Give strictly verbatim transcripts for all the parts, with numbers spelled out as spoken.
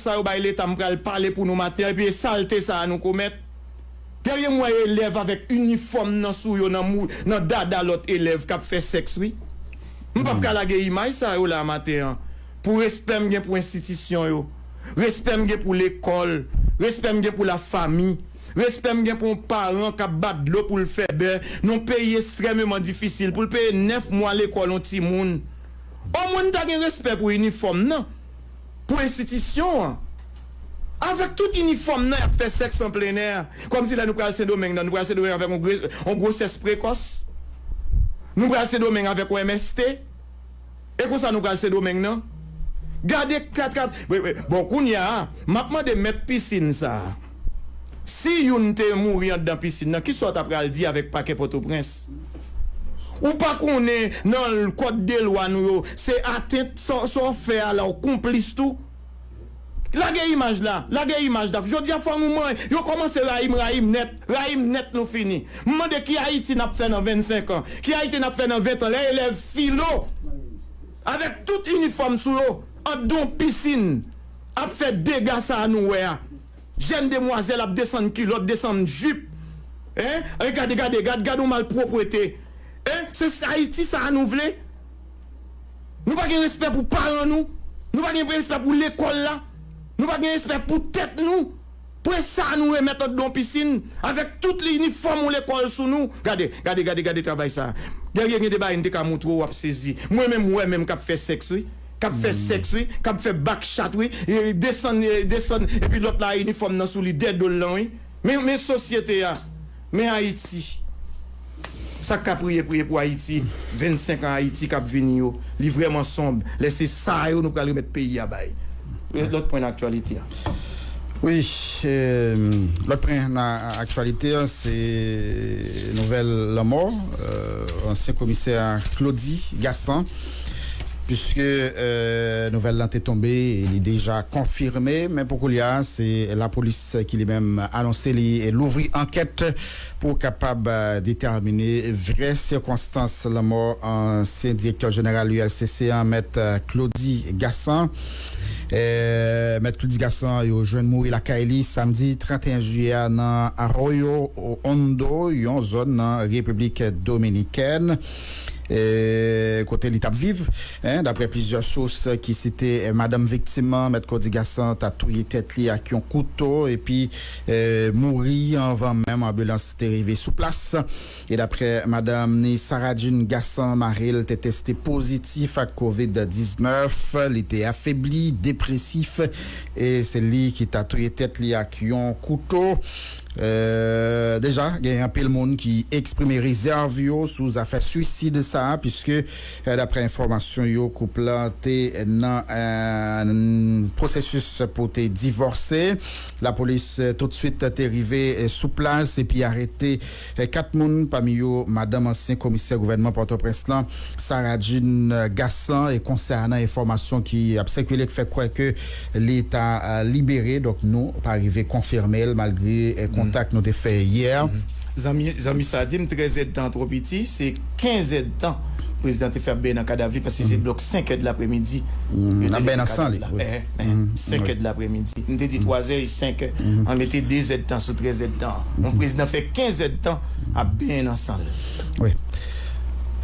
sa yo bay Leta, m pral pale pou nou maten an, epi e salte sa a nou komèt. Guerrier, m wè elèv avèk inifòm nan sou yo, nan mou, nan dada lòt elèv k ap fè sèks, wi. M p ap ka lage imaj sa yo la maten an. Pou respè m gen pou enstitisyon yo, respè m gen pou lekòl, respè m gen pou lafanmi, respè m gen pou yon paran k ap bat dlo pou l fè bè nan yon peyi ekstrèmeman difisil, pou l peye nèf mwa lekòl yon timoun. Omwen n ta gen respè pou inifòm nan, pou enstitisyon an. Avèk tout inifòm nan, y ap fè sèks an plenè. Kòmsi lè nou pral Sendomeng nan, nou pral Sendomeng avèk yon gre-, yon gwosès prekòs. Nou pral Sendomeng avèk yon M S T. E konsa nou pral Sendomeng nan. Gade kat, kat. Bon, kounye a, m ap mande mèt pisin sa a. Si youn te mouri anndan pisin nan, kisa w ta pral di avèk pakè Pòtoprens? Ou pa konnen nan kòd de lwa nou yo, se atent sa, sa w fè a la, w konplis tou? Lage imaj la, lage imaj la. Jodi a fò nou manyen, yo kòmanse rayi m, rayi m nèt, rayi m nèt nou fini. M mande ki Ayiti n ap fè nan vennsenk an, ki Ayiti n ap fè nan ven an, lè elèv filo, avèk tout inifòm sou yo, anndan yon pisin, ap fè dega sa a nou wè a. Jèn demwazèl ap desann kilòt, desann jip. Hein? E gade, gade, gade, gade yon malpwòpte. Hein? Se Ayiti sa a nou vle? Nou pa gen respè pou paran nou. Nou pa gen respè pou lekòl la. Nou pa gen respè pou tèt nou. Pou e sa nou remèt anndan yon pisin avèk tout li inifòm yon lekòl sou nou. Gade, gade, gade, gade travay sa. Guerrier, gen de bagay m te ka montre w, w ap sezi. Mwen menm, mwen menm k ap fè sèks, wi. K ap fè sèks, wi. K ap fè back chat, wi. E desann, e desann. Epi lòt la, inifòm nan sou li, dèdo l lan, wi. Men, men sosyete a. Men Ayiti. Sa k ka priye, priye pou Ayiti. Vennsenk an Ayiti k ap vini yo. Li vrèman sonb. Lè se sa yo nou pral remèt peyi a bay. Lòt pwen nan aktyalite a. Wi, eh, lòt pwen nan aktyalite a, se nouvèl lanmò, eh, ansyen komisè Claudy Gassant, puiske, eh, nouvèl lan te tonbe, e li deja konfime, men pou koulye a, se lapolis ki li menm anonse li louvri ankèt pou kapab, eh, detèmine vrè sikonstans lanmò ansyen direktè jeneral U L C C an, mèt, eh, Claudy Gassant. Eh, mèt Claudy Gassant, yo jwenn mouri lakay li samdi trannteyen jiyè a nan Arroyo Hondo, yon zòn nan Repiblik Dominikèn. Eh, kote li t ap viv, hein, daprè plizyè sous ki site, eh, madanm viktim nan, mèt Claudy Gassant ta touye tèt li ak yon kouto, epi, eh, mouri anvan menm anbilans te rive sou plas. E daprè madanm ni, Sarah Jean Gassant, mari l te teste pozitif ak kovid diznèf, li te afebli, depresif, e se li ki ta touye tèt li ak yon kouto. Eh, deja, gen anpil moun ki eksprime rezèv yo sou zafè swisid sa a, piske, eh, daprè enfòmasyon yo, koup la te nan, eh, pwosesis pou te divòse. Lapolis, eh, toutswit te rive, eh, sou plas epi arete, eh, kat moun, pami yo madanm ansyen komisè gouvènman Pòtoprens lan, Sarah Jean, eh, Gassant, e konsènan enfòmasyon ki ap sikile k fè kwè ke li ta, eh, libere, donk nou pa rive konfime l malgre, eh, kontak nou te fè yè. Zanmi, zanmi sa di m trèz èdtan twò piti, se kenz èdtan prezidan te fè ap benyen nan kadav li, paske se blòk senk è de lapremidi yo te leve kadav la. Eh, eh, senk è de lapremidi. M te di twazè e senk è. An mete de zèdtan sou trèz èdtan an. Bon, prezidan fè kenz èdtan ap benyen nan san l. Wi.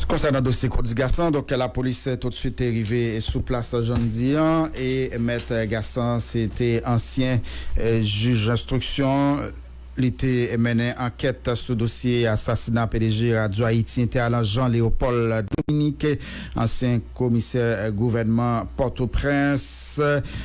Konsènan dosye Claudy Gassant, donk, lapolis toutswit te rive sou plas, jan n di an, e mèt Gassant se te ansyen, eh, jij enstriksyon. Li te mennen ankèt sou dosye asasina P D G Radio Haïti Inter lan, Jean Léopold Dominique, ansyen komisè gouvènman Pòtoprens,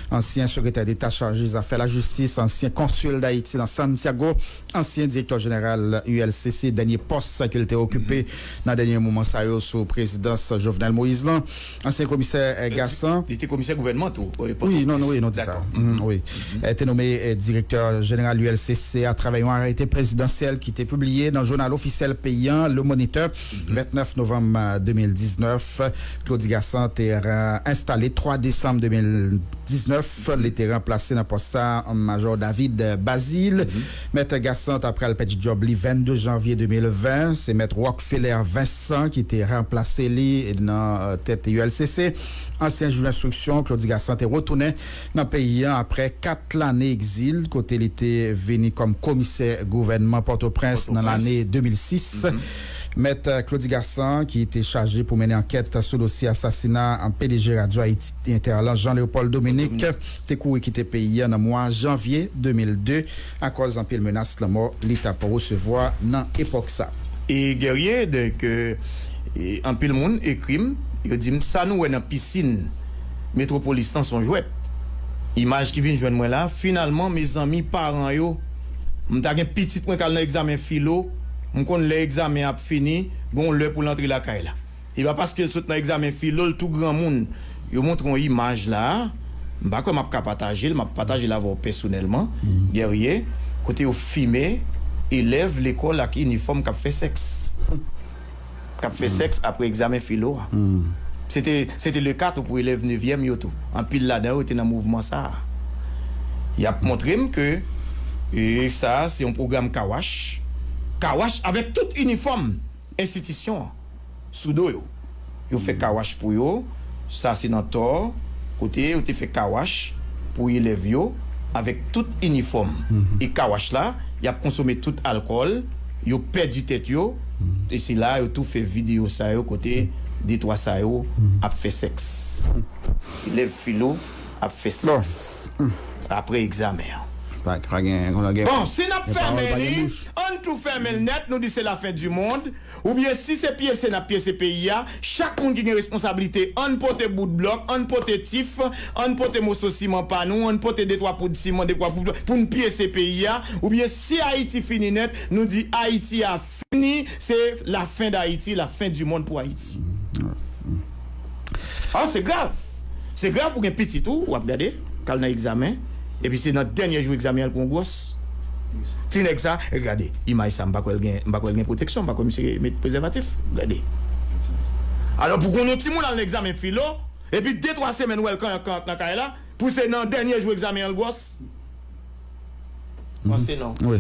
ansyen sekretè deta chaje zafè lajistis, ansyen konsil Dayiti nan Santiago, ansyen direktè jeneral U L C C, dènye pòs ke l te okipe nan dènye moman sa yo sou prezidans Jovenel Moïse lan, ansyen komisè, eh, Gassant. Li te komisè gouvènman tou. Wi, non, wi, nou di sa. Wi. Eh, te nome, eh, direktè jeneral U L C C a, travay yon arete prezidansyèl ki te pibliye nan jounal ofisyèl peyi a, Le Moniteur, vennèf novanm de mil diznèf. Claudy Gassant te enstale twa desanm de mil diznèf. Li te ranplase nan pòs sa Majò David Bazile. Mèt Gassant ta pral pèdi djòb li vennde janvye de mil ven. Se Mèt Rockefeller Vincent ki te ranplase li nan tèt U L C C. Ansyen jij enstriksyon Claudy Gassant te retounen nan peyi a apre kat lane egzil, kote li te vini kòm komisè gouvènman Pòtoprens nan lane de mil sis. Mèt Claudy Gassant, ki te chaje pou mennen ankèt sou dosye asasina P D G Radyo Ayiti Enterlan Jean Léopold Dominique, te kouri kite peyi a nan mwa janvye de mil de akòz anpil menas lanmò li t ap resevwa nan epòk sa. E Guerrier, donk, e anpil moun ekri m, yo di m sa nou wè nan pisin Metropolis lan se yon jwèt. Imaj ki vin jwenn mwen la, finalman, mezanmi, paran yo, m ta gen pitit mwen k al nan egzamen filo, m konn lè egzamen ap fini, gen yon lè pou l antre lakay la. E pa paske l sot nan egzamen filo, l tou granmoun. Yo montre yon imaj la, m pa kwè m ap ka pataje l, m ap pataje l avè w pèsonèlman, Guerrier, kote yo fime elèv lekòl ak inifòm k ap fè sèks. K ap fè sèks apre egzamen filo a. Se te, se te le ka tou pou elèv nevyèm yo tou. Anpil ladan yo te nan mouvman sa a. Y ap montre m ke, e, sa a se yon pwogram kawach. Kawach avèk tout inifòm enstitisyon an sou do yo. Yo fè kawach pou yo, sa se nan Tò, kote yo te fè kawach pou elèv yo avèk tout inifòm. E kawach la, y ap konsome tout alkòl, yo pèdi tèt yo, e se la yo tou fè videyo sa yo kote de twa sa yo ap fè sèks. Elèv filo ap fè sèks apre egzamen an. Pa, pa gen, konnen gen, bon, si n ap fèmen li, ann tou fèmen l nèt, nou di se lafen di mond. Oubyen si se pyese n ap pyese peyi a, chak moun ki gen responsablite, ann pote bout blòk, ann pote tif, ann pote moso siman pa nou, ann pote de twa poud siman, de twa poud blòk pou n pyese peyi a. Oubyen si Ayiti fini nèt, nou di Ayiti a fini, se lafen d Ayiti, lafen di mond pou Ayiti. Ah, se grav. Se grav pou gen pitit ou, w ap gade, k al nan egzamen, epi se nan dènye jou egzamen an l pran gwòs. Ti nèg sa, gade, imaj sa, m pa kwè l gen, m pa kwè l gen pwoteksyon, m pa kwè misye met prezèvatif. Gade. Alò, pou konn yon timoun al nan egzamen filo, epi de twa semèn ou wè l kanyank kanyank nan kay la, pou se nan dènye jou egzamen an l gwòs. Panse non. Wi.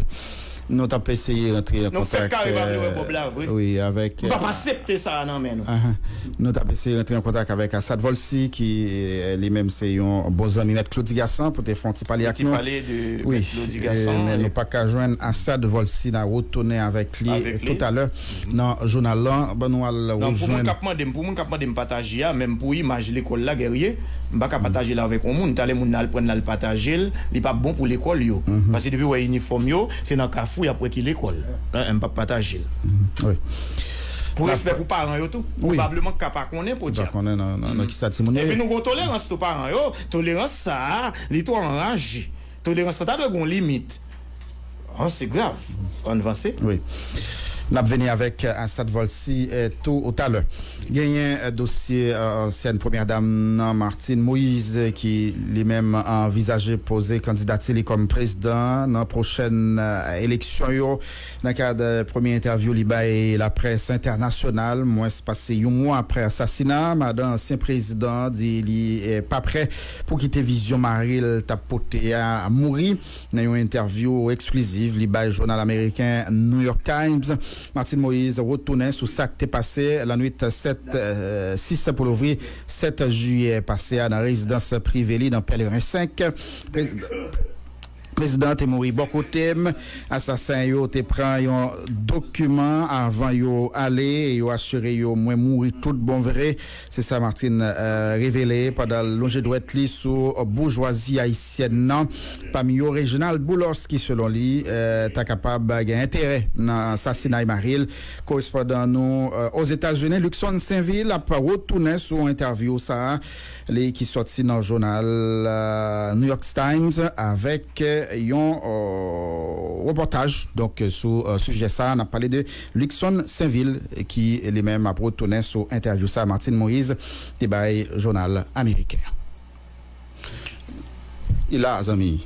Nou t ap eseye rantre an kontak, nou fèk kare pa m, nou wè Bob la vre. Wi, avèk, m p ap aksepte sa a nan men nou. Ahan. Nou t ap eseye rantre an kontak avèk Assad Volcy, ki, eh, li menm se yon bon zanmi Mèt Claudy Gassant, pou te fè yon ti pale ak nou. Ti pale de Mèt Claudy Gassant, men nou pa ka jwenn Assad Volcy, n a retounen avèk li toutalè nan jounal lan. Ban nou al rejwenn. Non, pou moun k ap mande m, pou moun k ap mande m pataje a, menm pou imaj lekòl la, Guerrier, m pa ka pataje l avèk yon moun. Talè moun nan al pran l, al pataje l, li p ap bon pou lekòl yo. Paske depi w wè inifòm yo, se nan Kafou y ap wè ki lekòl. Hein, m p ap pataje l. Wi. Pou respè pou paran yo tou. Pwobableman ka pa konnen, podyab. Pa konnen nan, nan, nan ki sa timoun yo ye. Epi nou gon tolerans tou paran yo. Tolerans sa a, li twò anraje. Tolerans la ta dwe gon limit. Oh, se grav. Ann vanse. Wi. N ap vini avèk, eh, Assad Volcy, eh, tou talè. Genyen, eh, dosye, eh, ansyèn premyè dam nan, Martine Moïse, ki li menm anvizaje poze kandidati li kòm prezidan nan pwochèn, eh, eleksyon yo. Nan kad, eh, premye entèvyou li bay laprès entènasyonal, mwens pase yon mwa apre asasina madan ansyen prezidan, di li, eh, pa prè pou kite vizyon mari l t ap pote a mouri. Nan yon entèvyou eksklizif li bay jounal ameriken New York Times, Martine Moïse retounen sou sa k te pase lannwit sèt, eh, sis pou louvri sèt jiyè pase a nan rezidans prive li nan Pèleren senk. Prezidan, prezidan te mouri bò kote m. Asasen yo te pran yon dokiman avan yo ale e yo asire yo mwen mouri tout bon vre. Se sa Martine, eh, revele pandan l lonje dwèt li sou boujwazi ayisyèn nan, pami yo Reginald Boulos, ki, selon li, eh, ta kapab gen enterè nan asasinay mari l. Korespondan nou, eh, Ozetazini, Luckson Sainvil, ap retounen sou entèvyou sa a, li ki sòti nan jounal, eh, New York Times avèk, eh, yon, eh, repòtaj, donk, sou, eh, sijè sa a. N ap pale de Luckson Sainvil, ki li menm ap retounen sou entèvyou sa Martine Moïse te bay jounal ameriken an. Li la, zanmi.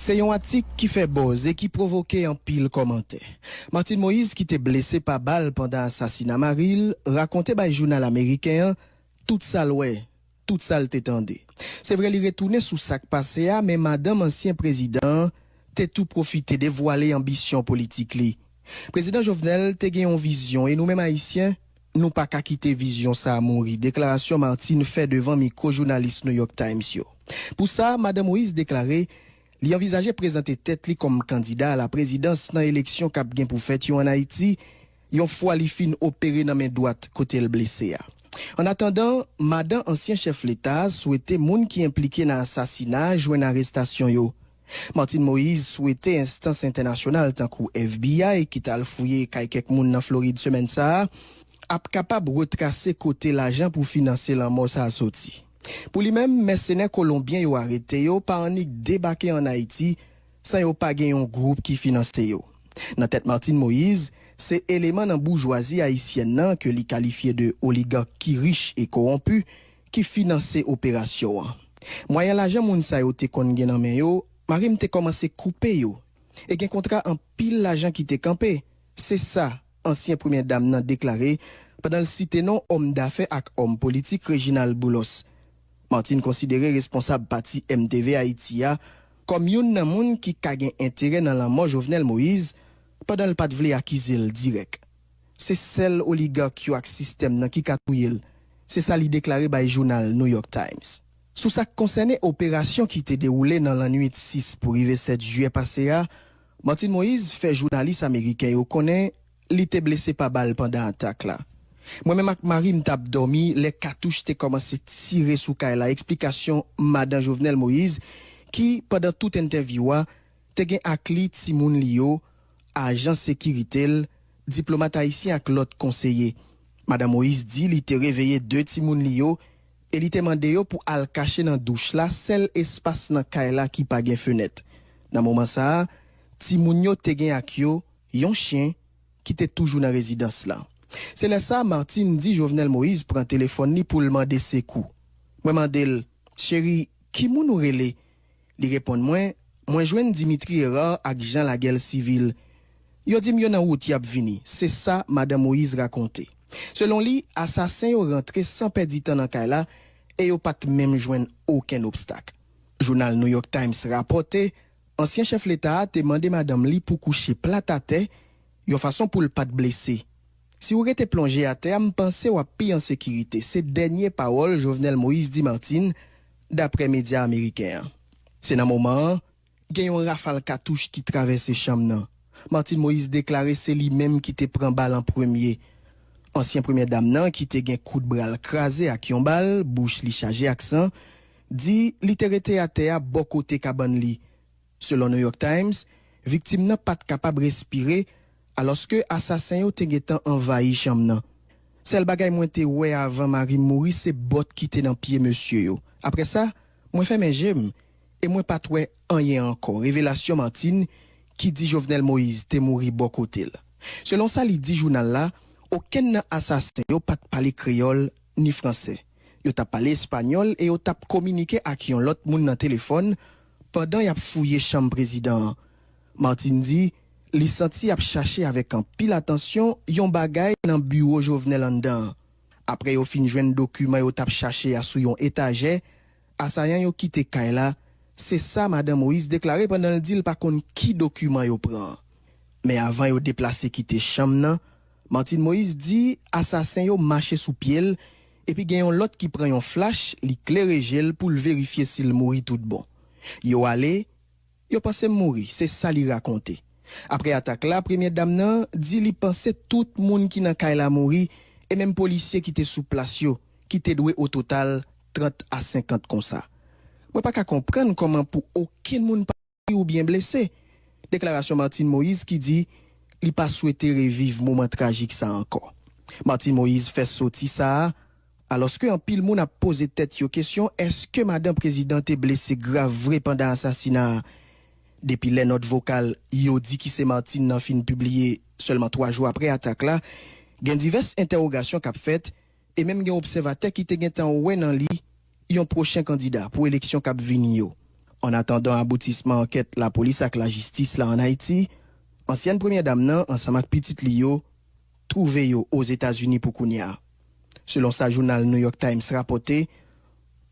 Se yon atik ki fè buzz e ki pwovoke anpil kòmantè. Martine Moïse, ki te blese pa bal pandan asasina mari l, rakonte bay jounal ameriken an tout sa l wè, tout sa l te tande. Se vre, li retounen sou sa k pase a, men madanm ansyen prezidan an te tou pwofite devwale anbisyon politik li. Prezidan Jovenel te gen yon vizyon e nou menm Ayisyen, nou pa ka kite vizyon sa a mouri, deklarasyon Martine fè devan mikwo jounalis New York Times yo. Pou sa, madanm Moïse deklare li anvizaje prezante tèt li kòm kandida a la prezidans nan eleksyon k ap gen pou fèt yo ann Ayiti, yon fwa li fin opere nan men dwat kote l blese a. Annatandan, madan ansyen chèf leta a swete moun ki enplike nan asasina a jwenn arestasyon yo. Martine Moïse swete enstans entènasyonal tankou F B I ki t al fouye kay kèk moun nan Florid semèn sa a ap kapab retrase kote lajan pou finanse lanmò sa a soti. Pou li menm, mèsenè kolonbyen yo arete yo pa annik debake ann Ayiti san yo pa gen yon gwoup ki finanse yo. Nan tèt Martine Moïse, se eleman nan boujwazi ayisyèn nan ke li kalifye de oligak ki rich e kowonpi ki finanse operasyon an. Mwayen lajan moun sa yo te konn gen nan men yo, mari m te kòmanse koupe yo. E gen kontra anpil lajan ki te kanpe. Se sa ansyen premyè dam nan deklare pandan l site non òm dafè ak òm politik Reginald Boulos. Martine konsidere responsab pati M T V Ayiti a kòm youn nan moun ki ka gen enterè nan lanmò Jovenel Moïse, pandan l pa t vle akize l dirèk. Se sèl oligak yo ak sistèm nan ki ka touye l, se sa li deklare bay jounal New York Times. Sou sa k konsène operasyon ki te dewoule nan lannwit sis pou rive sèt jiyè pase a, Martine Moïse fè jounalis ameriken yo konnen li te blese pa bal pandan atak la. Mwen menm ak mari m t ap dòmi lè katouch te kòmanse tire sou kay la, eksplikasyon madan Jovenel Moïse, ki, pandan tout entèvyou a, te gen ak li timoun li yo, ajan sekirite l, diplomat ayisyen ak lòt konseye. Madan Moïse di li te reveye de timoun li yo e li te mande yo pou al kache nan douch la, sèl espas nan kay la ki pa gen fenèt. Nan moman sa a, timoun yo te gen ak yo yon chen ki te toujou nan rezidans la. Se lè sa a Martine di Jovenel Moïse pran telefòn li pou l mande sekou. Mwen mande l, "Cheri, ki moun ou rele?" Li reponn mwen, "Mwen jwenn Dimitri Hérard ak Jean Laguerre Civil. Yo di m yo nan wout, y ap vini." Se sa madan Moïse rakonte. Selon li, asasen yo rantre san pèdi tan nan kay la e yo pa t menm jwenn okenn obstak. Jounal New York Times rapòte, ansyen chèf leta a te mande madanm li pou kouche plat atè, yon fason pou l pa t blese. "Si w rete plonje atè a, m panse w ap pi an sekirite," se dènye pawòl Jovenel Moïse di Martine, daprè medya ameriken an. Se nan moman an, gen yon rafal katouch ki travèse chanm nan. Martine Moïse deklare se li menm ki te pran bal an premye. Ansyen premyè dam nan, ki te gen kout bra l kraze ak yon bal, bouch li chaje ak san, di li te rete atè a bò kote kabann li. Selon New York Times, viktim nan pa t kapab respire, alòske asasen yo te gentan anvayi chanm nan. "Sèl bagay mwen te wè avan mari m mouri se bòt ki te nan pye mesye yo. Apre sa, mwen fèmen je m e mwen pa t wè anyen ankò," revelasyon Martine, ki di Jovenel Moïse te mouri bò kote l. Selon sa li di jounal la, okenn nan asasen yo pa t pale kreyòl ni fransè. Yo t ap pale espanyòl e yo t ap kominike ak yon lòt moun nan telefòn pandan y ap fouye chanm prezidan an. Martine di li santi y ap chache avèk anpil atansyon yon bagay nan biwo Jovenel anndan an. Apre yo fin jwenn dokiman yo t ap chache a sou yon etajè, asayan yo kite kay la, se sa madan Moïse deklare pandan l di l pa konn ki dokiman yo pran an. Men avan yo deplase kite chanm nan, Martine Moïse di asasen yo mache sou pye l, epi gen yon lòt ki pran yon flach, li klere je l pou l verifye si l mouri tout bon. "Yo ale, yo panse m mouri," se sa li rakonte. Apre atak la, premyè dam nan di li panse tout moun ki nan kay la mouri, e menm polisye ki te sou plas yo, ki te dwe ototal trant a senkant konsa. "Mwen pa ka konprann kòman pou okenn moun pa mouri oubyen blese," deklarasyon Martine Moïse, ki di li pa swete reviv moman trajik sa ankò. Martine Moïse fè soti sa a, alòske anpil moun ap poze tèt yo kesyon, èske madan prezidan te blese grav vre pandan asasina a? Depi lè nòt vokal "Yo di ki se Martine" nan fin pibliye sèlman twa jou apre atak la, gen divès entèwogasyon k ap fèt, e menm gen obsèvatè ki te gentan wè nan li yon pwochen kandida pou eleksyon k ap vini yo. Annatandan aboutisman ankèt lapolis ak lajistis la ann Ayiti, ansyèn premyè dam nan ansanm ak pitit li yo twouve yo Ozetazini pou kounye a. Selon sa jounal New York Times rapòte,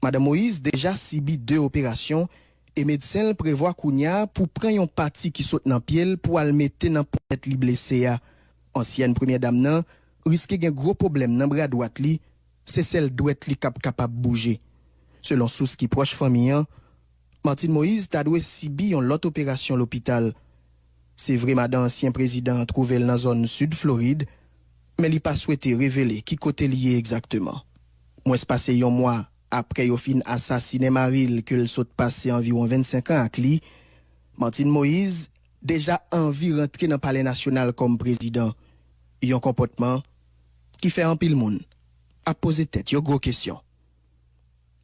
Madan Moïse deja sibi de operasyon e medsen l prevwa kounye a pou pran yon pati ki sot nan pye l pou al mete nan ponyèt li blese a. Ansyèn premyè dam nan riske gen gwo pwoblèm nan bra dwat li, se sèl dwèt li k ap kapab bouje. Selon sous ki pwòch fanmi an, Martine Moïse ta dwe sibi yon lòt operasyon lopital. Se vre madan ansyen prezidan an twouve l nan zòn sid Florid, men li pa swete revele ki kote li ye egzakteman. Mwens pase yon mwa apre yo fin asasinen mari l ke l sot pase anviwon vennsenk an ak li, Martine Moïse deja anvi rantre nan Palè Nasyonal kòm prezidan, yon konpòtman ki fè anpil moun ap poze tèt yo gwo kesyon.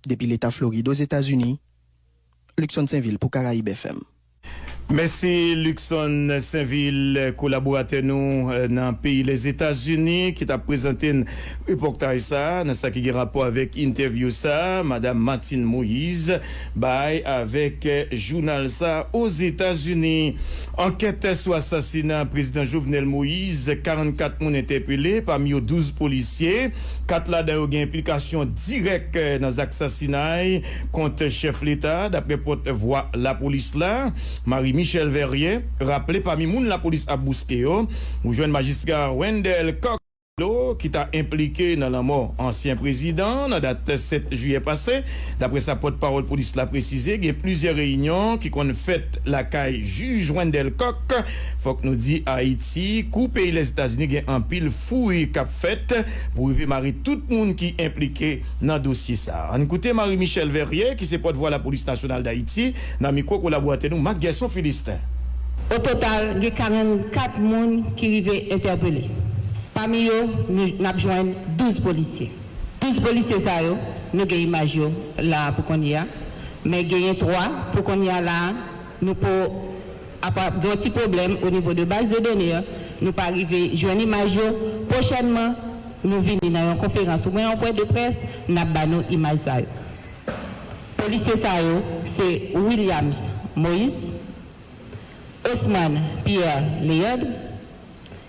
Depi Leta Florid, Ozetazini, Luckson Sainvil pou Karayib F M. Mèsi Luckson Sainvil, kolaboratè nou, eh, nan peyi Lèzetazini, ki t ap prezante n repòtaj sa a, nan sa ki gen rapò avèk entèvyou sa a, Madan Martine Moïse bay avèk, eh, jounal sa a Ozetazini. Ankèt sou asasina Prezidan Jovenel Moïse, karannkat moun entèpele, pami yo douz polisye. Kat ladan yo gen enplikasyon dirèk, eh, nan zak sasinay kont chèf Leta, daprè pòtvwa lapolis la, Marie Michelle Verrier, raple pami moun lapolis ap bouske yo, ou jwenn majistra Wendell Coq, ki ta enplike nan lanmò ansyen prezidan nan dat sèt jiyè pase. Daprè sa pòtpawòl polis la presize, gen plizyè reyinyon ki konn fèt lakay jij Wendell Coq. Fòk nou di Ayiti, kou peyi Lèzetazini, gen anpil fouy k ap fèt pou rive mare tout moun ki enplike nan dosye sa a. Ann koute Marie Michelle Verrier, ki se pòtvwa Lapolis Nasyonal Dayiti, nan mikwo kolaboratè nou Marc Gerson Philistin. O total, gen karannkat moun ki rive entèpele. Pami yo, nou, n ap jwenn douz polisye. Douz polisye sa yo, nou gen imaj yo la a pou kounye a. Men genyen twa pou kounye a la a, nou po apa gen yon ti pwoblèm o nivo de baz de done an, nou pa rive jwenn imaj yo. Pwochènman, nou vini nan yon konferans oubyen yon pwen de près, n ap ba nou imaj sa yo. Polisye sa yo, se Williams Moïse, Osman Pierre Léandre,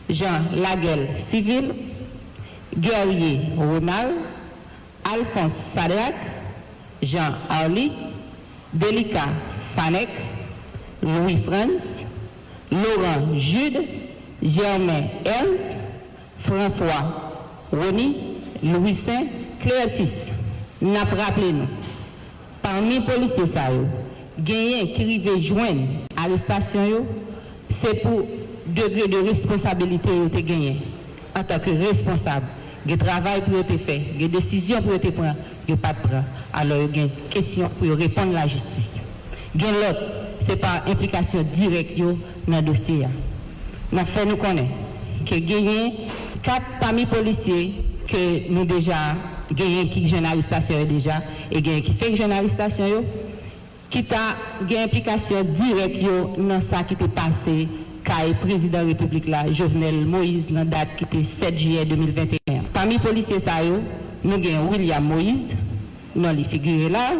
Jean Laguel Civil, Guerrier Ronald, Alphonse Sadrac, Jean Arly, Delica Fanec, Louis Frantz, Laurent Jude, Germain Ernst, François Rony, Louissaint Cléotis. N ap raple nou, pami polisye sa yo, genyen ki rive jwenn arestasyon yo, se pou degre de responsabilite yo te genyen antanke responsab. Gen travay pou yo te fè, gen desizyon pou yo te pran, yo pa t pran. Alò, yo gen kesyon pou yo reponn lajistis. Gen lòt, se pa enplikasyon dirèk yo nan dosye a. N ap fè nou konnen ke genyen kat pami polisye ke nou deja genyen ki jwenn arestasyon yo deja, e genyen ki fenk jwenn arestasyon yo, ki ta gen enplikasyon dirèk yo nan sa ki te pase kay prezidan repiblik la, Jovenel Moïse, nan dat ki te sèt jiyè de mil venteyen an. Pami polisye sa yo, nou gen William Moïse, non li figire la,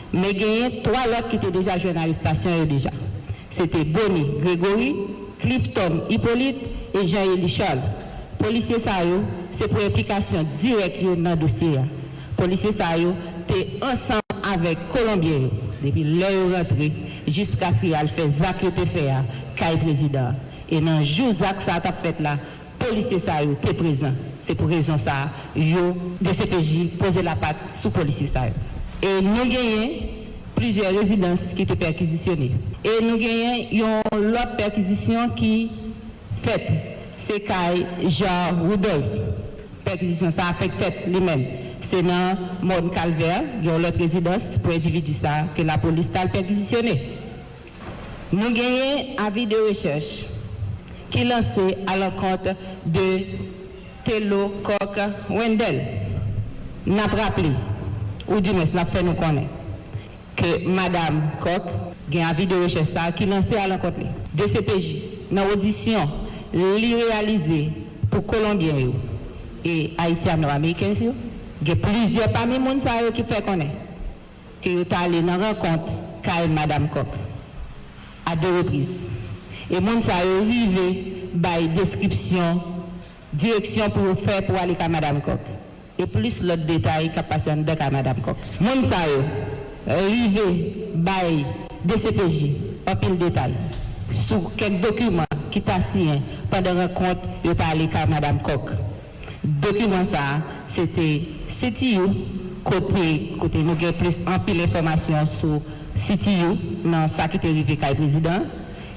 men genyen twa lòt ki te deja jwenn arestasyon yo deja. Se te Bony Gregory, Clifton Hyppolite e Jean Élie Charles. Polisye sa yo, se pou enplikasyon dirèk yo nan dosye a. Polisye sa yo te ansanm avèk Kolonbyen yo depi lè yo rantre jiskaske y al fè zak yo te fè a kay prezidan an. E nan jou zak sa a t ap fèt la, polisye sa yo te prezan. Se pou rezon sa a, yo, D C P J poze lapat sou polisye sa yo. E nou genyen plizyè rezidans ki te pèkizisyone. E nou genyen yon lòt pèkizisyon ki fèt, se kay Jean Rudolph. Pèkizisyon sa a fèk fèt li menm. Se nan Mòn Kalvè, gen yon lòt rezidans pou endividi sa a ke lapolis t al pèkizisyone. Nou genyen avi de rechèch ki lanse alankont de Telo Coq Wendell. N ap raple, oudimwens n ap fè nou konnen, ke Madam Coq gen avi de rechèch sa a ki lanse alankont li. D C P J, nan odisyon li reyalize pou Kolonbyen yo e Ayisyano-Ameriken yo, gen plizyè pami moun sa yo ki fè konnen ke yo t ale nan rankont K kay Madanm Kòk a de repriz. E moun sa yo rive bay deskripsyon, direksyon pou yo fè pou ale kay Madanm Kòk. E plis lòt detay k ap pase anndan kay Madanm Kòk. Moun sa yo rive bay D C P J anpil detay sou kèk dokiman ki ta siyen pandan rankont yo ta ale kay Madanm Kòk. Dokiman sa a, se te C T U, kote, kote nou gen plis anpil enfòmasyon sou C T U nan sa ki te rive kay prezidan an.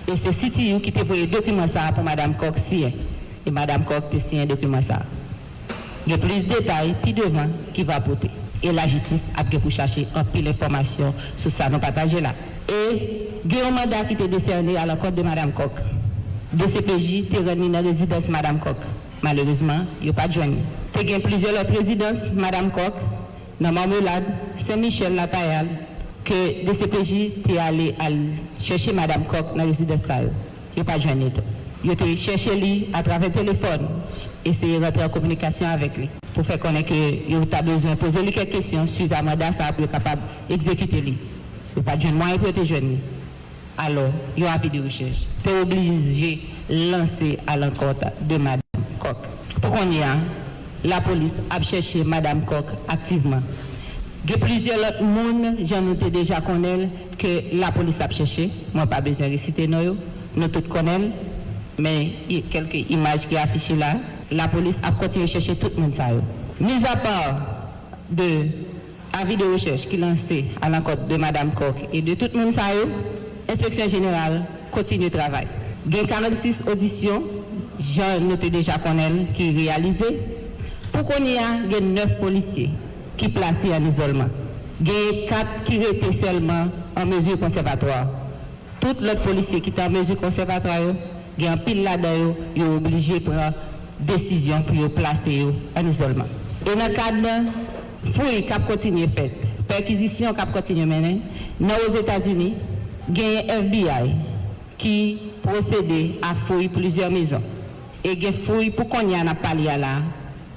E se C T U ki te voye dokiman sa a pou Madanm Kòk siyen. E Madanm Kòk te siyen dokiman sa a. Gen plis detay pi devan ki va pote. E lajistis ap gen pou chache anpil enfòmasyon sou sa nou pataje la. E gen yon manda ki te desène alankòt de Madanm Kòk. D C P J te rann li nan rezidans Madanm Kòk. Malerezman, yo pa t jwenn li. Te gen plizyè lòt rezidans Madanm Kòk nan Mamelad, Sen Michèl, Latayal, ke D C P J te ale al chèche Madanm Kòk nan rezidans sa yo. Yo pa t jwenn li tou. Yo te chèche li atravè telefòn, eseye rantre an kominikasyon avèk li pou fè konnen ke yo ta bezwen poze li kèk kesyon swit a manda sa a pou yo kapab egzekite li. Yo pa t jwenn mwayen pou yo te jwenn li. Alò, yon avi de rechèch te oblije lanse alankòt de Madanm Kòk. Pou kounye a, lapolis ap chèche Madanm Kòk aktivman. Gen plizyè lòt moun, jan nou te deja konnen l, ke lapolis ap chèche. Mwen pa bezwen resite non yo. Nou tout konnen l. Men, i- kèlke imaj ki afiche la, lapolis ap kontinye chèche tout moun sa yo. Mizapa de avi de rechèch ki lanse alankòt de Madanm Kòk e de tout moun sa yo, Enspeksyon Jeneral kontinye travay. Gen karannsis odisyon, jan nou te deja konnen l, ki reyalize. Pou kounye a, gen nèf polisye ki plase an izòlman. Gen kat ki rete sèlman an mezi konsèvatwa. Tout lòt polisye ki te an mezi konsèvatwa yo, gen anpil ladan yo, yo oblije pran desizyon pou yo plase yo an izòlman. E nan kad fouy k ap kontinye fèt, pèkizisyon k ap kontinye mennen, nan Ozetazini, genyen F B I ki pwosede a fouy plizyè mezon. E gen fouy pou kounye a n ap pale a la a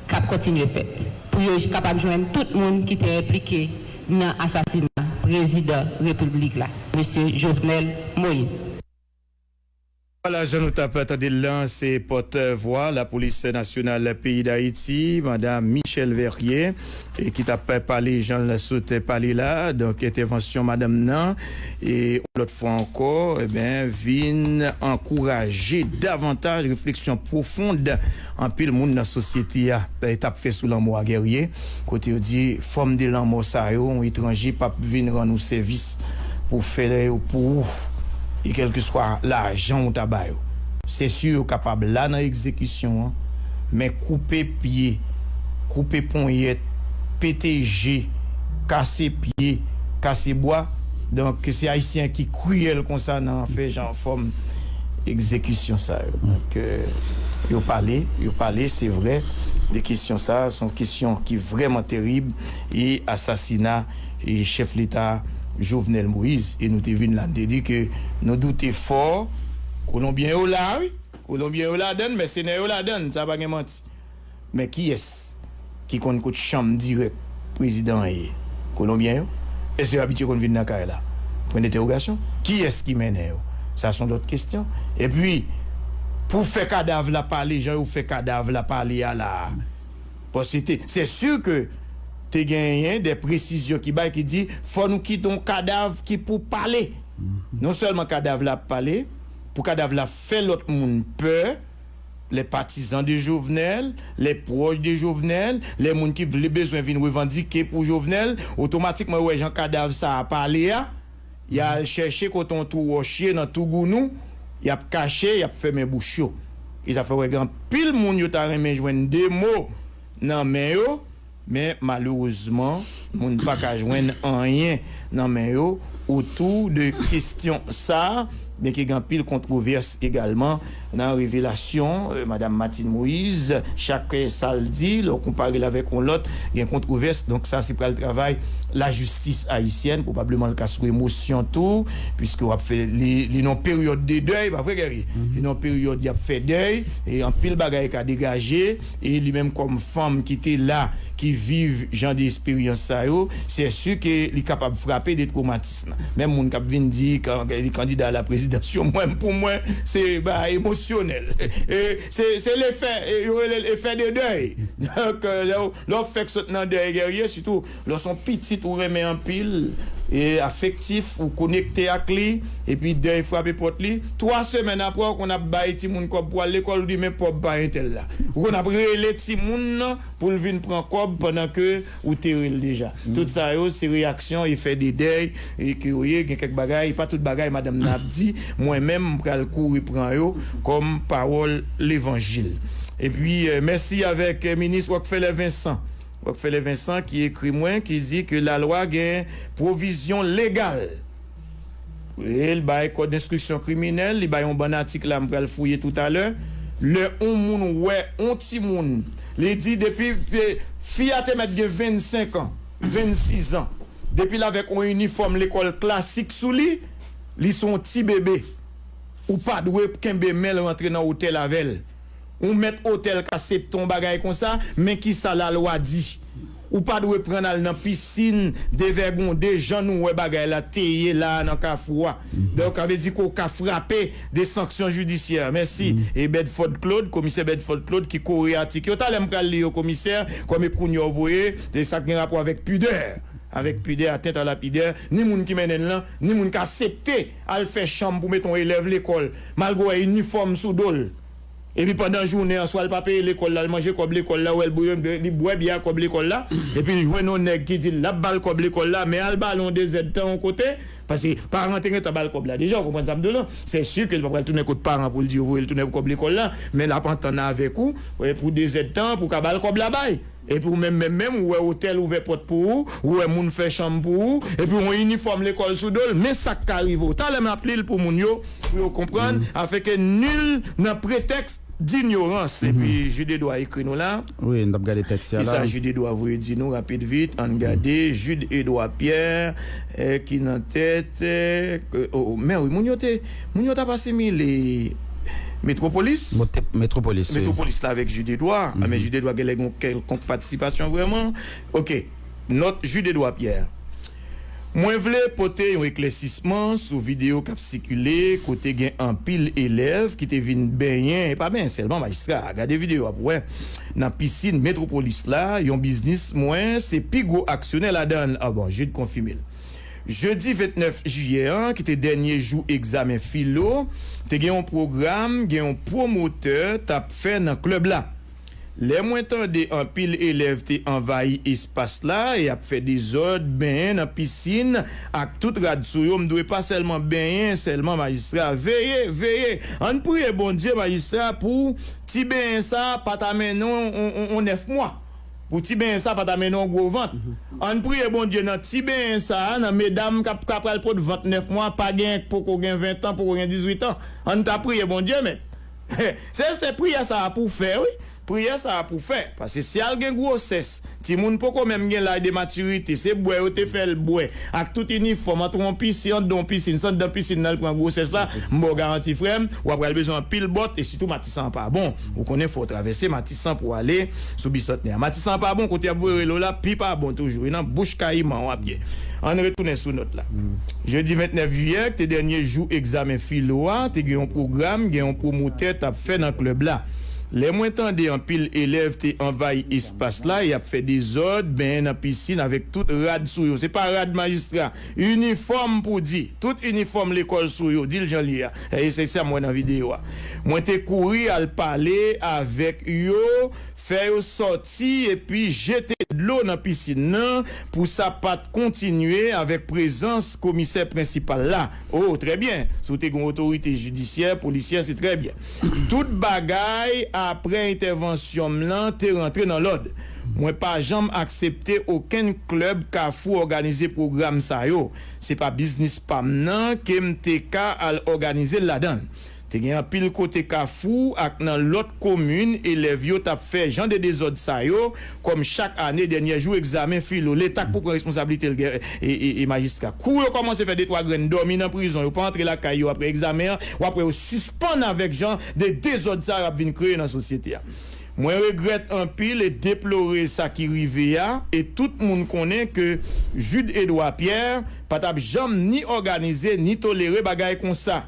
k ap kontinye fèt pou yo kapab jwenn tout moun ki te enplike nan asasina prezidan repiblik la, mesye Jovenel Moïse. Vwala, jan nou t ap tande l lan, se pòtvwa Lapolis Nasyonal peyi Dayiti, Madan Michèle Verrier, e ki t ap pale jan l sot pale la. Donk, entèvansyon madanm nan, e yon lòt fwa ankò, e ben, vin ankouraje davantaj refleksyon pwofon anpil moun nan sosyete a, e, t ap fè sou lanmò a Guerrier, kote yo di, fòm de lanmò sa yo, yon etranje p ap vin rann ou sèvis pou fè yo pou ou, e kèlkeswa lajan ou ta ba yo. Se si yo kapab la nan egzekisyon an, men koupe pye, koupe ponyèt, pete je, kase pye, kase bwa. Donk, se Ayisyen ki kriyèl konsa nan fè jan fòm egzekisyon sa yo. Donk, euh, yo pale, yo pale, se vre, de kesyon sa, se yon kesyon ki vrèman terib, e asasina, e chèf leta Jovenel Moïse, e nou te vin la, n te di ke nou doute fò, Kolonbyen yo la, wi, Kolonbyen yo ladann, mèsenè yo ladann, sa pa gen manti. Men kiyès ki konn kot chanm dirèk prezidan an ye? Kolonbyen yo? Èske yo abitye konn vin nan kay la? Pwen de entèwogasyon. Kiyès ki mennen yo? Sa se yon lòt kesyon. Epi, pou fè kadav la pale, jan yo fè kadav la pale a la a, paske te, se si ke te genyen de presizyon ki bay, ki di, fò nou kite yon kadav ki pou pale. Non sèlman kadav la ap pale, pou kadav la fè lòt moun pè, les partisans de Jovenel, les proches de Jovenel, lè moun ki vle bezwen vin revandike pou Jovenel, otomatikman yo wè jan kadav sa a pale a, y al chèche kote yon twou wòch ye nan twou gounou, y ap kache, y ap fèmen bouch yo. E sa fè wè gen anpil moun yo ta renmen jwenn de mo nan men yo, men malerezman, moun pa ka jwenn anyen nan men yo otou de kesyon sa a, byenke gen anpil kontwovès egalman nan revelasyon, euh, Madanm Martine Moïse, chak, euh, sa l di, lè w konpare l avèk yon lòt, gen kontwovès, donk sa se pral travay lajistis ayisyèn, pwobableman l ka sou emosyon tou, piske w ap fè, li, li nan peryòd de dèy, pa vre, Guerrier? Li nan peryòd y ap fè dèy, e anpil bagay ka degaje, e li menm kòm fanm ki te la, ki viv jan de esperyans sa yo, se si ke li kapab frape de twomatism. Menm moun k ap vin di kan-, kandida a laprezidans yo, mwen, pou mwen, se ba emosyonèl. E se, se lefè, e yo rele l efè de dèy. Donk, lè w, lè w fèk sot nan dèy, Guerrier, sitou lè w se yon pitit ou renmen anpil, e afektif, ou konekte ak li, epi dèy frape pòt li, twa semèn apre, ou konn ap bay timoun kòb pou al lekòl, ou di, "Men pòb pa entèl la." Ou konn ap rele timoun nan pou l vin pran kòb pandan ke ou te rele l deja. Tout sa yo, se reyaksyon, efè de dèy, e ke yo ye, gen kèk bagay, pa tout bagay madanm nan ap di, mwen menm, m pral kouri pran yo kòm pawòl levanjil. Epi, eh, mèsi avèk, eh, minis Rockfeller Vincent. Rockfeller Vincent ki ekri mwen, ki di ke lalwa gen pwovizyon legal. E l bay kòd enstriksyon kriminèl, li bay yon bann atik la, m pral fouye toutalè. Lè yon moun wè yon timoun, li di depi, eh, fi a te mèt gen vennsenk an, vennsis an, depi l avèk yon inifòm lekòl klasik sou li, li se yon ti bebe. Ou pa dwe kenbe men l rantre nan otèl avè l. Yon mèt otèl ka asepte yon bagay konsa, men kisa lalwa di. Ou pa dwe pran l al nan pisin devègonde jan nou wè bagay la te ye la a nan Kafou a. Donk, sa vle di ke w ka frape de sanksyon jidisyè. Mèsi. E Bedford Claude, komisè Bedford Claude ki kore atik yo. Talè m pral li yo, komisè, kòm e kounye a w voye, e sa k gen rapò avèk pidè. Avèk pidè, atteinte à la pudeur, ni moun ki mennen l lan, ni moun k asepte al fè chanm pou mete yon elèv lekòl, malgre w wè inifòm sou do l. Epi pandan jounen an, swa l pa peye lekòl la, l manje kòb lekòl la, ou wè l bwè, li bwè byè ak kòb lekòl la, epi l jwenn yon nèg ki di l l ap ba l kòb lekòl la, men al ba l yon dezèdtan yon kote, paske paran te gentan ba l kòb la deja, ou konprann sa m di w lan? Se si ke l pa pral tounen kot paran pou l di yo voye l tounen pou kòb lekòl la, men l ap antann avèk ou, e, pou dezèdtan pou w ka ba l kòb la bay. Epi ou menm, menm, menm, ou wè otèl ouvè pòt pou ou, ou wè moun fè chanm pou ou, epi yon inifòm lekòl sou do l, men sa k ka rive w. Talè m ap li l pou moun yo, pou yo konprann, afin que nul n'en prétexte d'ignorance. Epi Jude Edouard ekri nou la. Wi, n ap gade tèks la. Kisa Jude Edouard voye di nou rapid vit? Ann gade Jude Edouard Pierre, eh, ki nan tèt, eh, ke, oh, oh, men wi, moun yo te, moun yo t ap asimile Metropolis. Mote-, Metropolis, wi. Metropolis la avèk Jude Edouard. Men Jude Edouard genlè gen yon kèlkonk patisipasyon vrèman. Ok. Nòt Jude Edouard Pierre. Mwen vle pote yon eklèsisman sou videyo k ap sikile kote gen anpil elèv ki te vin benyen, e pa benyen sèlman, majistra, gade videyo a pou wè, nan pisin Metropolis la, yon biznis mwen se pi gwo aksyonè ladan l. Ah bon, Jude konfime l. Jedi vennèf jiyè an, ki te dènye jou egzamen filo, te gen yon pwogram, gen yon pwomotè t ap fè nan klèb la. Lè mwen tande anpil elèv te anvayi espas la e ap fè dezòd, benyen nan pisin ak tout rad sou yo, m dwe pa sèlman benyen sèlman, majistra. Veye, veye! Ann priye Bondye, majistra, pou ti benyen sa a pa ta mennen yon, yon, yon, yon nèf mwa. Pou ti benyen sa a pa ta mennen yon gwo vant. Ann priye Bondye nan ti benyen sa a, nan medam k ap, k ap pral pot vant nèf mwa, pa gen, poko gen ven tan, poko gen dizuit an. Ann ta priye Bondye, men. Se, se priyè sa a pou fè, wi. Priyè sa a pou fè. Paske si al gen gwosès, timoun poko menm gen laj de matirite, se bwè yo te fè l bwè, ak tout inifòm, antre yon pisin, anndan yon pisin, se anndan pisin nan l pran gwosès la, m ba w garanti, frè m, w ap pral bezwen anpil bòt, e sitou Matisan an pa bon. Ou konnen fò w travèse Matisan pou w ale sou Bisantnè a. Matisan an pa bon, kote y ap voye rele w la, pi pa bon toujou. E nan bouch kayiman w ap ye. Ann retounen sou nòt la. Jedi vennèf jiyè, ki te dènye jou egzamen filo a, te gen yon pwogram, gen yon pwomotè t ap fè nan klèb la. Lè mwen tande anpil elèv te anvayi espas la, y ap fè dezòd, benyen nan pisin avèk tout rad sou yo. Se pa rad, majistra, inifòm pou di. Tout inifòm lekòl sou yo, di l jan l ye a. E se sa m wè nan videyo a. Mwen te kouri al pale avèk yo, fè yo sòti epi jete dlo nan pisin nan pou sa pa t kontinye avèk prezans komisè prensipal la. O, trè byen. Si w te gen yon otorite jidisyè, polisyè, se trè byen. Tout bagay, apre entèvansyon m lan, te rantre nan lòd. Mwen pa janm aksepte okenn klèb Kafou òganize pwogram sa yo. Se pa biznis pa m nan ke m te ka al òganize l ladan l. Te gen anpil kote Kafou ak nan lòt komin, elèv yo t ap fè jan de dezòd sa yo, kòm chak ane, dènyè jou egzamen filo. Leta k pou pran responsablite l, e, e, e majistra. Kou yo kòmanse fè de twa grenn dòmi nan prizon, yo pa antre lakay yo apre egzamen an, w ap wè yo sispann avèk jan de dezòd sa yo ap vin kreye nan sosyete a. Mwen regrèt anpil e deplore sa ki rive a, e tout moun konnen ke Jude Edouard Pierre pa t ap janm ni òganize ni tolere bagay konsa.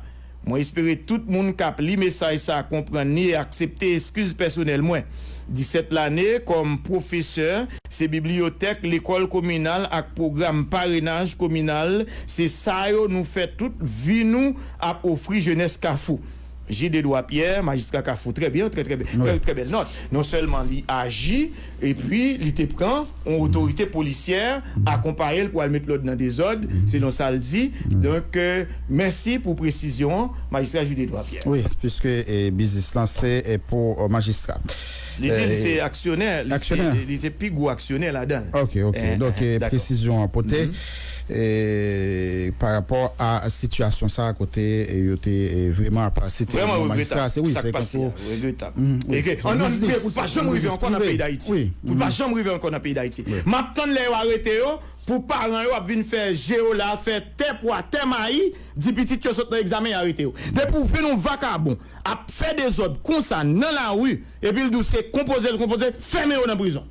Mwen espere tout moun k ap li mesaj sa a konprann li e aksepte eskiz pèsonèl mwen. Disèt lane kòm pwofesè, se bibliyotèk, lekòl kominal ak pwogram parenaj kominal, se sa yo nou fè tout vi nou ap ofri jenès Kafou. Jude Edouard Pierre, majistra Kafou, trè byen, trè, trè, trè, trè bèl nòt. Non sèlman li aji, epi li te pran yon otorite polisyè akonpaye l pou al met lòd nan dezòd, selon sa l di. Donk, euh, mèsi pou presizyon an, majistra Jude Edouard Pierre. Wi, piske, eh, biznis lan se, eh, pou, eh, majistra. Li di li se aksyonè, li se, li se pi gwo aksyonè ladan l. Ok, ok. Donk, eh, presizyon an pote, eh, pa rapò a sitiyasyon sa a kote, eh, yo te, eh, vrèman ap site yon majistra. Se, wi, sa k pase a, regretab. E ke, ann, ann priye pou l pa janm rive ankò nan peyi Dayiti. Pou l pa janm rive ankò nan peyi Dayiti. M ap tann lè yo arete yo, pou paran yo ap vin fè je yo la, fè tè pwa, tè mayi, di pitit yo sot nan egzamen, yo arete yo. Depi w vin yon vakabon, ap fè dezòd konsa nan lari, epi l di w se konpoze l konpoze, fèmen yo nan prizon.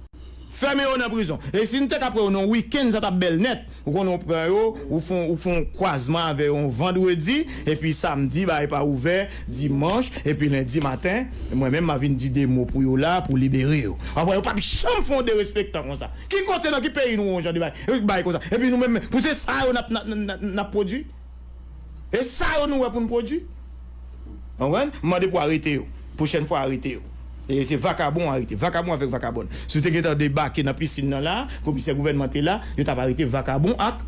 Fèmen yo nan prizon. E si n te ka pran yo nan wikenn, sa t ap bèl nèt. Ou konnen, ou pran yo, ou fè, ou fè yon kwazman avè yo yon vandredi, epi samdi, bagay pa ouvè, dimanch, epi lendi maten, mwen menm, m a vin di de mo pou yo la, pou libere yo. Apre, yo p ap janm fè yon derespektan konsa. Ki kote, nan ki peyi nou wè yon jan de bagay, bagay konsa? Epi nou menm, pou se sa yo n ap, n ap, n ap, n ap pwodui? E sa yo nou wè pou n pwodui? Konprann? M mande pou arete yo. Pwochèn fwa, arete yo. E se vakabon arete. Vakabon avèk vakabòn. Si w te gentan debake nan pisin nan la, komisè gouvènman te la, yo t ap arete vakabon ak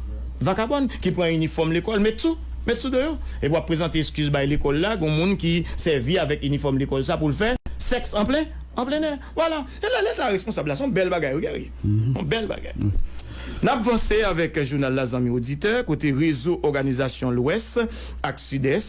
vakabòn ki pran inifòm lekòl, met sou, met sou do yo. Epi w ap prezante eskiz bay lekòl la, gon moun ki sèvi avèk inifòm lekòl sa pou l fè sèks an plen, an plen nè. Vwala. E la, leta responsab la, se yon bèl bagay, wi, Gary. Yon bèl bagay. N ap vanse avèk jounal la, zanmi oditè, kote rezo òganizasyon Lwès ak Sidès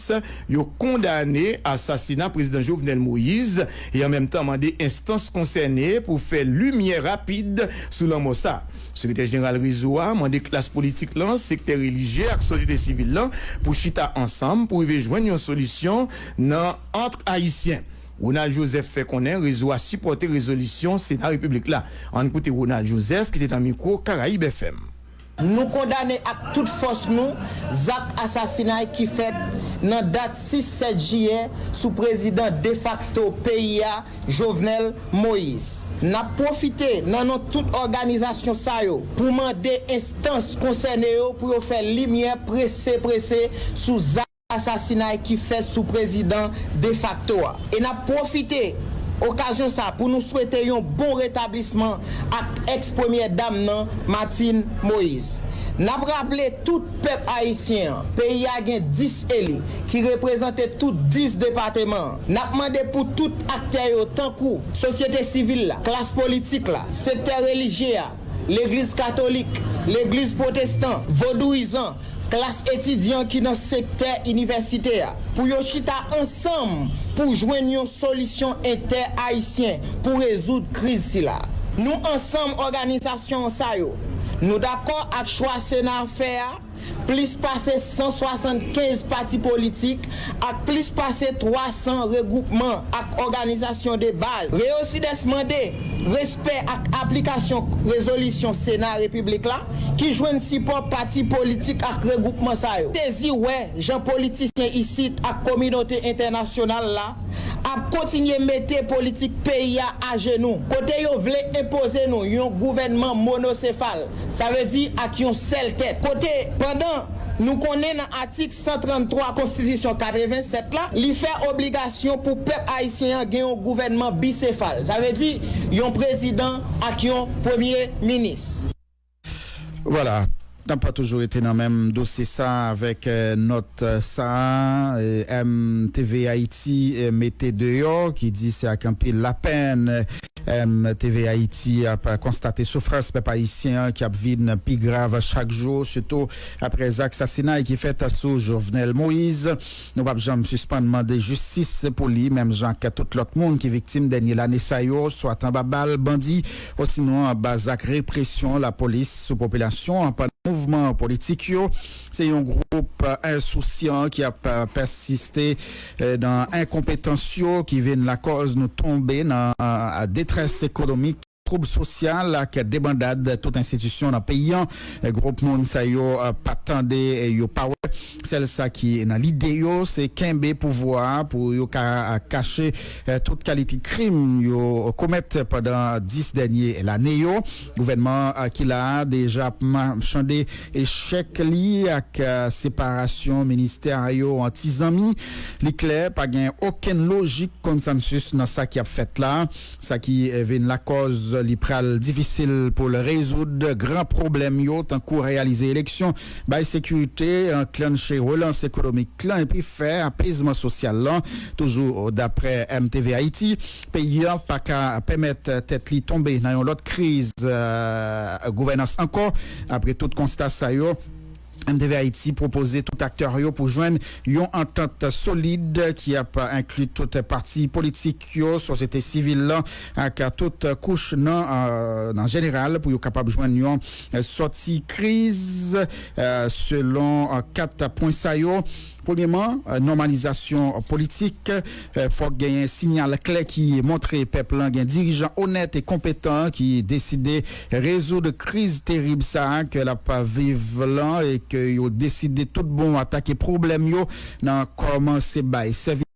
yo kondane asasina prezidan Jovenel Moïse e an menm tan mande enstans konsène pou fè limyè rapid sou lanmò sa. Sekretè jeneral rezo a mande klas politik lan, sektè relijye ak sosyete sivil lan pou chita ansanm pou rive jwenn yon solisyon nan ant Ayisyen. Ronald Joseph fè konnen rezo a sipòte rezolisyon Sena Repiblik la. Ann koute Ronald Joseph ki te nan mikwo Karayib F M. Nou kondane ak tout fòs nou zak asasinay ki fèt nan dat sis sèt jiyè sou prezidan defakto peyi a, Jovenel Moïse. N ap pwofite nan non tout òganizasyon sa yo pou mande enstans konsène yo pou yo fè limyè prese prese sou zak asasinay ki fèt sou prezidan defakto a. E n ap pwofite okazyon sa pou nou swete yon bon retablisman ak èks premyè dam nan, Martine Moïse. N ap raple tout pèp ayisyen an, peyi a gen dis eli ki reprezante tout dis depatman an. N ap mande pou tout aktè yo tankou sosyete sivil la, klas politik la, sektè relijye a, legliz katolik, legliz pwotestan, vodouyizan, klas etidyan ki nan sektè inivèsite a, pou yo chita ansanm pou jwenn yon solisyon entè-ayisyen pou rezoud kriz sila. Nou ansanm òganizasyon sa yo, nou dakò ak chwa Sena a fè a, plis pase san swasannkenz pati politik ak plis pase twa san regwoupman ak òganizasyon de baz. Reyo Sidès mande respè ak aplikasyon rezolisyon Sena Repiblik la, ki jwenn sipò pati politik ak regwoupman sa yo. Sezi wè jan politisyen isit ak kominote entènasyonal la ap kontinye mete politik peyi a ajenou, kote yo vle enpoze nou yon gouvènman monosefal, sa vle di ak yon sèl tèt. Kote, pandan nou konnen nan atik san tranntwa Konstitisyon katrevennsèt la, li fè obligasyon pou pèp ayisyen an gen yon gouvènman bisefal, sa vle di yon prezidan ak yon premye minis. Vwala. N ap toujou rete nan menm dosye sa avèk eh, nòt eh, sa eh, M T V Ayiti eh, mete deyò, ki di se ak anpil lapèn M T V Ayiti ap konstate soufrans pèp ayisyen an ki ap vin pi grav chak jou, sitou apre zak sasinay ki fèt sou Jovenel Moïse. Nou p ap janm sispann mande jistis pou li, menm jan ak tout lòt moun ki viktim dènye lane sa yo, swat anba bal bandi, osinon anba zak represyon lapolis sou popilasyon an pandan mouvman politik yo. Se yon gwoup ensousyan ki ap pèsiste nan enkonpetans yo ki vin lakòz nou tonbe nan detrès ekonomik, twoub sosyal ak debandad tout enstitisyon nan peyi an. Gwoup moun sa yo pa tande, yo pa wè. Sèl sa ki nan lide yo se kenbe pouvwa a pou yo ka kache tout kalite krim yo komèt pandan dis dènye lane yo. Gouvènman ki la a deja ap machande echèk li ak separasyon ministè yo an ti zanmi. Li klè, pa gen okenn lojik konsansis nan sa ki ap fèt la. Sa ki vin lakòz li pral difisil pou l rezoud gran pwoblèm yo, tankou reyalize eleksyon, bay sekirite, anklanche relans ekonomik lan epi fè apezman sosyal lan. Toujou daprè M T V Ayiti, peyi an pa ka pèmèt tèt li tonbe nan yon lòt kriz gouvènans ankò. Apre tout konsta sa yo, M T V Ayiti pwopoze tout aktè yo pou jwenn yon antant solid ki ap enkli tout pati politik yo, sosyete sivil lan ak tout kouch nan nan jeneral pou yo kapab jwenn yon sòti kriz selon kat pwen sa yo. Premyèman, nòmalizasyon politik. Fòk genyen siyal klè ki montre pèp lan gen dirijan onèt e konpetan ki deside rezoud kriz terib sa a ke l ap viv lan e ke yo deside tout bon atake pwoblèm yo nan kòmanse bay sèvis